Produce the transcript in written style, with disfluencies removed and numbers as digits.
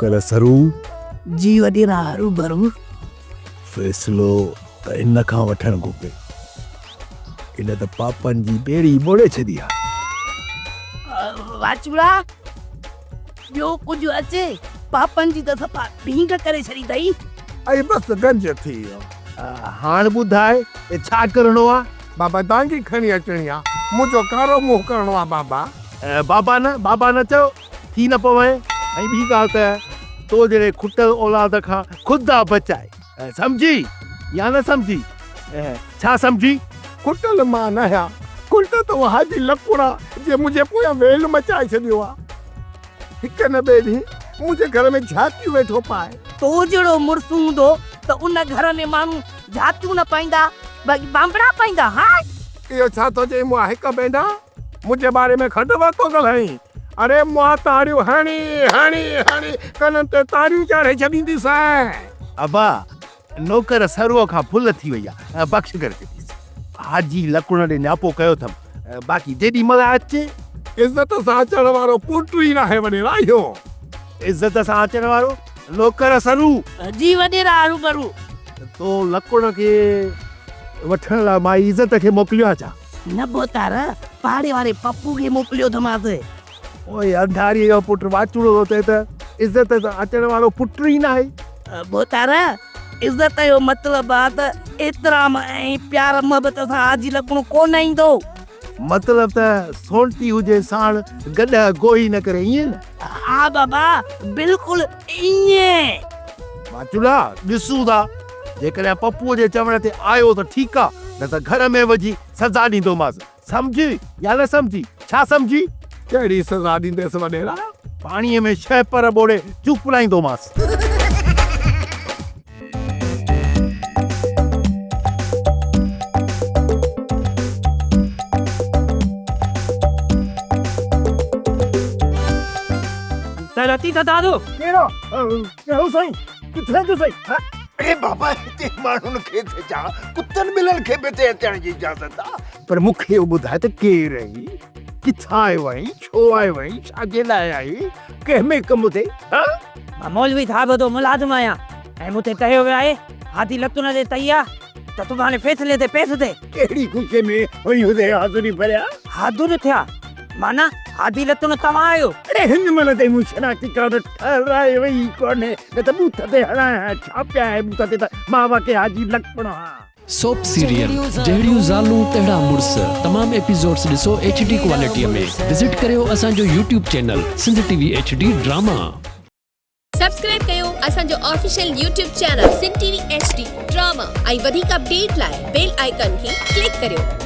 نوڪر سرو. جي وڏيرا هروڀرو. فيصلو ته ان کان وٺڻ گهرجي. ان ته پاپن جي ٻيڙي ٻوڙي ڇڏي آ. واچوڙا، ٻيو ڪجهه اچي، پاپن جي ته صفا ڀينگ ڪري ڇڏي اٿئي. ۽ بس گنج ٿي ويو. هاڻ ٻڌاء ڇا ڪرڻو آ؟ بابا دانگي کڻي اچڻي آ. منهنجو ڪارو منهن ڪرڻو آ بابا. بابا نه، بابا نه چئو، ٿي نه پوين. ۽ ٻي ڳالهه ته تو جهڙي کٽل اولاد کان خدا بچائي. سمجهي يا نه سمجهي؟ ڇا سمجهي؟ کٽل مان ناهيان، کٽ ته اها حاجي لڪڻ آ، جنهن منهنجي پويان ويل مچائي ڇڏيو آ. هڪ نه ٻئي ڏينهن منهنجي گهر ۾ جهاتيون ويٺو پائي. تو جهڙو مڙس هوندو ته ان گهر ۾ ماڻهو جهاتيون نه پائيندا، باقي بانبڙا پائيندا، ها؟ اهو ڇا ٿو چئين مئا هڪ ڀينڊا؟ منهنجي باري ۾ گهٽ وڌ ٿو ڳالهائين. اڙي مئا تاڙيون هڻي هڻي هڻي ڪنن تي تاريون چاڙهي ڇڏينديسانء. ابا، نوڪر سروء کان ڀل ٿي وئي آ، بخش ڪري ڇڏيس. حاجي لڪڻ ڏي نياپو ڪيو اٿم، باقي جيڏي مهل اچي. عزت سان اچڻ وارو پٽ ئي ناهي وڏيرا اهو. عزت سان اچڻ وارو نوڪر سرو. جي وڏيرا هروڀرو. تو لڪڻ کي وٺڻ لاء مائي عزت کي موڪليو آ ڇا؟ نه ڀوتار، پاڙي واري پپو کي موڪليو اٿمانس. اوئي انڌاريء جو پٽ واچوڙو ٿو چئي ته عزت سان اچڻ وارو پٽ ئي ناهي. ڀوتار، عزت جو مطلب آ ته احترام ۽ پيار محبت سان حاجي لڪڻو ڪونه ايندو. مطلب ته سونٽي هجي ساڻ گڏهه گوهي نه ڪري ائين نه؟ ها بابا بلڪل ائين. واچوڙا، ڏسون ٿا جيڪڏهن پپوء جي چوڻ تي آيو ته ٺيڪ آ نه ته گهر ۾ وجهي سزا ڏيندومانس. سمجهي يا نه سمجهي؟ ڇا سمجهي؟ ڪهڙي سزا ڏينديس وڏيرا؟ پاڻيء ۾ شهپر ٻوڙي چوپڙائيندومانس. ته رتي ته دادو. ڪهڙو؟ ڪهڙو سائين؟ ڪٿي جو سائين؟ ها؟ اڙي بابا هتي ماڻهن کي ته ڇا ڪتن ٻلن کي به هتي اچڻ جي اجازت آ. پر مون کي اهو ٻڌاء ته ڪير آهين؟ ڪٿان آيو آهين؟ ڇو آيو آهين؟ ڇا جي لاء آهين؟ ڪنهن ۾ ڪم اٿئي؟ ها؟ مان مولوي صاحب جو ملازم آهيان ۽ مون تي چيو ويو آهي هادي لتن جي تئي آ ته سڀاڻي فيصلي تي پيش ٿي. ڪهڙي خوشي ۾ هئين هتي حاضري ڀريا؟ حاضر ٿيا معنيٰ هادي لتن توهان آهيو؟ اڙي هن مهل تائين مون شناختي ڪارڊ ٺهرايو ئي ڪونهي نه ته بوٿ تي هڻايان ها ڇاپيان ها بوٿ تي ته مان واقعي حاجي لکپڻو هان. سوپ سيريل جهڙيون زالون تهڙا مڙس تمام ايپيسوڊس ڏسو ايڇ ڊي ڪوالٽي ۾ وزٽ ڪريو اسان جو YouTube channel Sindh T V H D drama. Subscribe ڪيو اسان جو official YouTube channel Sindh T V H D drama ۽ وڌيڪ اپڊيٽ لاء بيل آئيڪان کي ڪلڪ ڪريو.